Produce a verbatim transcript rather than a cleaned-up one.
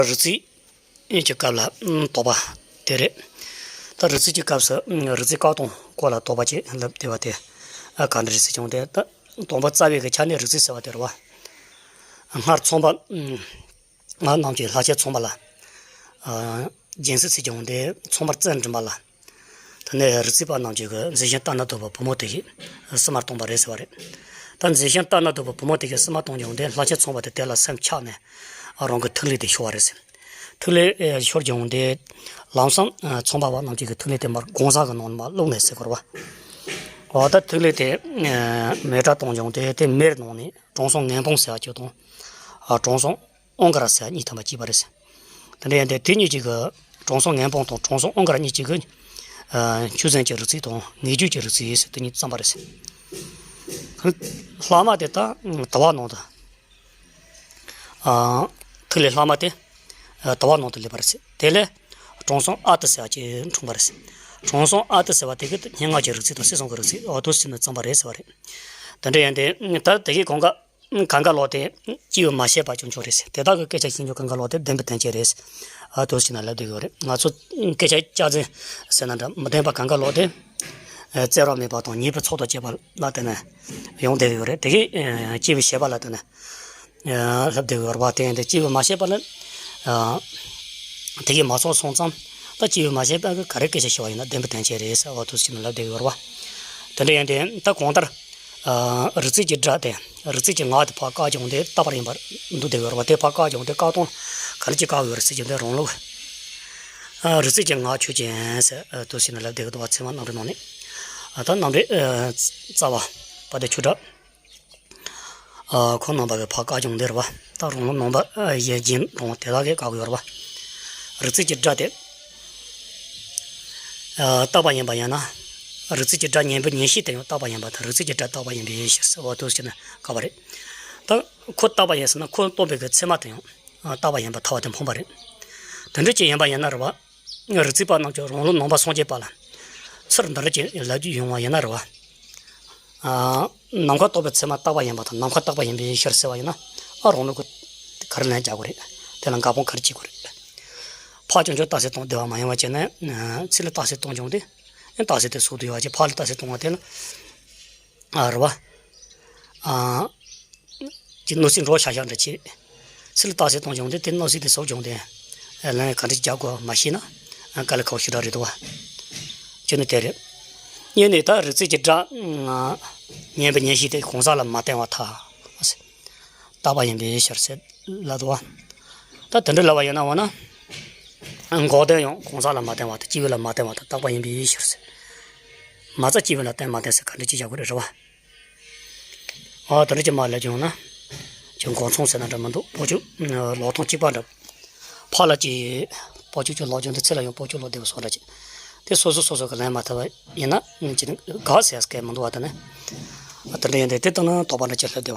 རིག་རྩལ་གྱི་སྐབས་ལ་དོགས་པ་དེ་རེད། ད་རིག་རྩལ་གྱི་སྐབས་སུ་རིག་རྩལ་བཀག་སྡོམ་སྐོར་ལ་དོགས་པ་ཅིག་ལབ་བསྡད་པ་དེ་ག་འདྲ་རེད་ཟེར་བྱུང་སྟེ། ད་སྡོམ་པ་རྩ་བའི་གི་ཆ་ནས་རིག་རྩལ་ཟེར་བ་དེ་རེད་བ། སྔར་ཚོང་པ་ང་རྣམས་ཀྱི་ལྷ་ཆས་ཚོང་པ་ལ། ཨ། སྦྱིན་སྲེག་ཟེར་བྱུང་སྟེ་ཚོང་པར་རྩལ་འགྲིམ་པ་ལ། དེ་ནས་རིག་རྩལ་པ་རྣམས་ཀྱིས་གི་མཛེས་ཤིང་ལྟ་ན་སྡུག་པའི་བུ་མོ་དེ་ཞིག་བསུ་མར་བཏང་པ་རེད་ཟེར་བ་རེད། ད་མཛེས་ཤིང་ལྟ་ན་སྡུག་པའི་བུ་མོ་དེ་ཞིག་བསུ་མར་བཏང་བྱུང་སྟེ་ལྷ་ཆས་ཚོང་པ་དེ་དེ་ལ་སེམས་ཆགས་ནས་རང་གི་ཐིག་ལེ་དེ་ཤོར་བ་རེད་ཟེར། ཐིག་ལེ་ཤོར་བྱུང་སྟེ་ལམ་སང་ཚོང་པ་བ་རྣམས་ཀྱིས་གི་ཐིག་ལེ་དེ་མར་དགོང་ཟས་ཀྱི་ནང་ནས་མར་བླུགས་ནས་ཟེར་དགོས་རེད་བ། འོ་ད་ཐིག་ལེ་དེ་མེ་སྲེག་བཏང་བྱུང་སྟེ་དེ་མེར་ནང་ནས་དྲང་སྲོང་ངན་སྤོང་ཟེར་བ་ཅིག་དང་། དྲང་སྲོང་ཨོང་ཀ་ར་ཟེར་གཉིས་ཐམ་པ་སྐྱེས་པ་རེད་ཟེར། དེ་འདྲ་ཡིན་ཏེ་དེ་གཉིས་ཀྱིས་གི་དྲང་སྲོང་ངན་སྤོང་དང་དྲང་སྲོང་ཨོང་ཀ་ར་གཉིས་ཀྱིས་གི་ཨ། ཆུ་ཚན་གྱི་རིག་རྩལ་དང་ངེས་བརྗོད་ཀྱི་རིག་རྩལ་ཟེར་དེ་གཉིས་བརྩམས་པ་རེད་ཟེར། ལྷག་མ་དེ་ད་དུ་བ་ནང་དུ། ཨ། ཐིག་ལེ་ལྷག་མ་དེ་དུ་བ་ནང་དུ་སླེབས་པ་རེད་ཟེར། དེ་ལས་དྲང་སྲོང་ཨ་ཏི་ཟེར་བ་ཅིག་འཁྲུངས་པ་རེད་ཟེར། དྲང་སྲོང་ཨ་ཏི་ཟེར་བ་དེ་གི་སྙན་ངག་གི་རིག་རྩལ་དང་སྲིད་གསུམ་གྱི་རིག་རྩལ་འོ་དེ་ཚོ་ནས་བརྩམས་པ་རེད་ཟེར་བ་རེད། དེ་འདྲ་ཡིན་ཏེ་ད་དེ་གི་གང་ག་གང་ག་ལོག་དེ་སྐྱེས་བུ་མ་བྱས་པ་ཅུང་ཅུང་རེད་ཟེར། དེ་དག་གི་སྐད་ཆ་ཤེས་མཁན་གང་ག་ལོག་དེ་བདེན་པའི་དོན་ཅན་རེད་ཟེར། ཨ། དེ་ཟེར་ན་ལབ་བསྡད་ཡོད་རེད། ང་ཚོ་སྐད་ཆ་སྐྱག་རྫུན་ཟེར་ན་འདྲ་མི་བདེན་པ་གང་ག་ལོག་དེ། ཨ། བཙན་རབས་མེད་པ་དང་ཉེས་པའི་ཚོགས་དང་བཅས་པ་ལ་བརྟེན་ནས་ཡོང་བསྡད་ཡོད་རེད། དེ་གིས་ཨ། སྐྱེས་བུ་བྱས་པ་ལ་བརྟེན་ནས་ཨ། ལབ་བསྡད་ཡོད་རེད་བ། དེ་ཡིན་དུས་སྐྱེས་བུ་མ་བྱས་པ་ལ་ཨ། དེ་གིས་མ་ཚོགས་སོང་ཙང་ད་སྐྱེས་བུ་མ་བྱས་པ་གི་ག་རེ་སྐད་ཆ་བཤད་པ་ཡིན་ན་བདེན་པའི་དོན་ཅན་རེད་ཟེར་བ་དེ་ཟེར་ན་ལབ་བསྡད་ཡོད་རེད་བ། དེ་འདྲ་ཡིན་དུས་ད་གང་ལྟར། ཨ། རིག་རྩལ་གྱི་སྒྲ་དེ། རིག་རྩལ་གྱི་ངག་དེ་ཕར་བཀག་བྱུང་སྟེ་རྟག་པར་ཡིན་པར་འདུག་བསྡད་ཡོད་རེད་བ། དེ་ཕར་བཀག་བྱུང་སྟེ་བཀག་སྡོམ་ག་རེ་ཅིག་བཀག་ཡོད་རེད་ཟེར་གྱི་འདུག་རང་ལུགས། ཨ། རིག་རྩལ་གྱི་ངག་ཆོས་ཅན་ཟེར་དེ་ཟེར་ནས་ལབ་བསྡད་ཀྱི་འདུག་བ། ཚད་མ་རྣམ་འགྲེལ་ནང་ནས། ཨ། ད་རྣམ་འགྲེལ། ཨ། རྩ་བ་པ་དེ་ཆོས་སྒྲ། ཨ། ཁོ་རྣམ་པ་གི་ཕར་བཀག་བྱུང་སྟེ་རེད་བ། ད་རང་ལུགས་ནང་པ། ཨ། ཡེ་རྒྱན་རང་དེ་དག་གིས་བཀག་ཡོད་རེད་བ། རིག་རྩལ་གྱི་སྒྲ་དེ། ཨ། རྟག་པ་ཡིན་པ་ཡིན་ན། རིག་རྩལ་གྱི་སྒྲ་ཉན་པའི་ཉན་ཤེས་དེ་ཡང་རྟག་པ་ཡིན་པ་དང་། རིག་རྩལ་གྱི་སྒྲ་རྟག་པ་ཡིན་པའི་ཕྱིར་ཟེར་བ་དེ་ཟེར་ན་དགོས་པ་རེད། ད་ཁོ་རྟག་པ་ཡིན་ཟེར་ན་ཁོ་སྟོན་པའི་གི་ཚད་མ་དེ་ཡང་རྟག་པ་ཡིན་པར་ཐལ་བ་དེ་འཕངས་པ་རེད། དེ་འདྲ་ཅིག་ཡིན་པ་ཡིན་ན་རེད་བ། རིག་རྩལ་པ་རྣམས་ཀྱིས་རང་ལུགས་ནང་པ་སངས་རྒྱས་པ་ལ། ཚུར་འདི་འདྲ་ཅིག་ལབ་རྒྱུ་ཡོང་བ་ཡིན་ན་རེད་བ། ཨ། ནམ་མཁའ་རྟོགས་པའི་ཚད་མ་རྟག་པ་ཡིན་པ་དང་ནམ་མཁའ་རྟག་པ་ཡིན་པའི་ཕྱིར་ཟེར་བ་ཡིན་ན། ཨ། རང་ལུགས་ཀྱི་ག་རེ་ལན་རྒྱག་དགོས་རེད། དེ་ལ་འགལ་སྤོང་ག་རེ་བྱེད་དགོས་རེད། ཕར་ཅུང་ཅུང་རྟགས་གསལ་གཏོང་བདེ་བ་མ་ཡིན་པ་བྱས་ནས། ཨ། ཚུར་ལ་རྟགས་གསལ་གཏོང་བྱུང་སྟེ། ཨ། རྟགས་གསལ་དེ་ཟུག་ཏུ་ཡོད་པ་ཅིག་ཕར་ལ་རྟགས་གསལ་གཏོང་བ་དེ་ལ། ཨ། རེད་བ། ཨ། ཅིག་གནོད་འཚེ་འགྲོ་ཤག་ཤག་འདྲ་བྱེད། ཚུར་ལ་རྟགས་གསལ་གཏོང་བྱུང་སྟེ་དེ་གནོད་འཚེ་དེ་ཟུག་བྱུང་སྟེ། ཨ། ལན་ག་འདྲ་རྒྱག་དགོས་མ་ཤེས་ན། ཨ། དཀའ་ལས་ཁག་པོ་ཞེ་དྲག་རེད་འདུག་བ། གཅིག་ནི་དེ་རེད། གཉིས་ནི་ད་རིག་རྩལ་གྱི་སྒྲ། ཨ། ཉན་པའི་ཉན་ཤེས་དེ་གང་ཟག་ལ་མ་བརྟེན་པར་ཐལ། རྟག་པ་ཡིན་པའི་ཕྱིར་ཟེར་ལབ་འདུག་བ། ད་དེ་འདྲ་ལབ་པ་ཡིན་ན་འོ་ན། འགོག་བདེན་ཡང་གང་ཟག་ལ་མ་བརྟེན་པར་ཐལ། སྐྱེས་བུ་ལ་མ་བརྟེན་པར་ཐལ། རྟག་པ་ཡིན་པའི་ཕྱིར་ཟེར། མ་རྩ་སྐྱེས་བུ་ལ་བརྟེན་མ་བརྟེན་ཟེར་ག་འདྲ་ཅིག་བྱ་དགོས་རེད། རེད་བ། ཨ། དེ་འདྲ་ཅིག་མར་ལབ་བྱུང་ན། ཅིག་འགོག་མཚུངས་ཟེར་ན་འདྲ་མི་འདུག་ཕོ་ཅུ་ལོག་སྟངས་གཅིག་པ་འདྲ། ཕར་ལ་ཅིག་ཕོ་ཅུ་ཅིག་ལོག་བྱུང་སྟེ་ཚུར་ལ་ཡང་ཕོ་ཅུ་ལོག་བསྡད་པ་སོགས་འདྲ་ཅིག་དེ་སོ་སོ་སོ་སོ་གི་ལན་མ་ཐུབ་པ་ཡིན་ན་ཅིག་དགག་ཟེར་སྐད་མི་འདུག་བ། དེ་ནི། ཨ། དེ་འདྲ་ཡིན་དུས་དེ་ལྟ་ན་དོགས་པ་འདྲ་ཅིག་སླེབས་བསྡད་པ།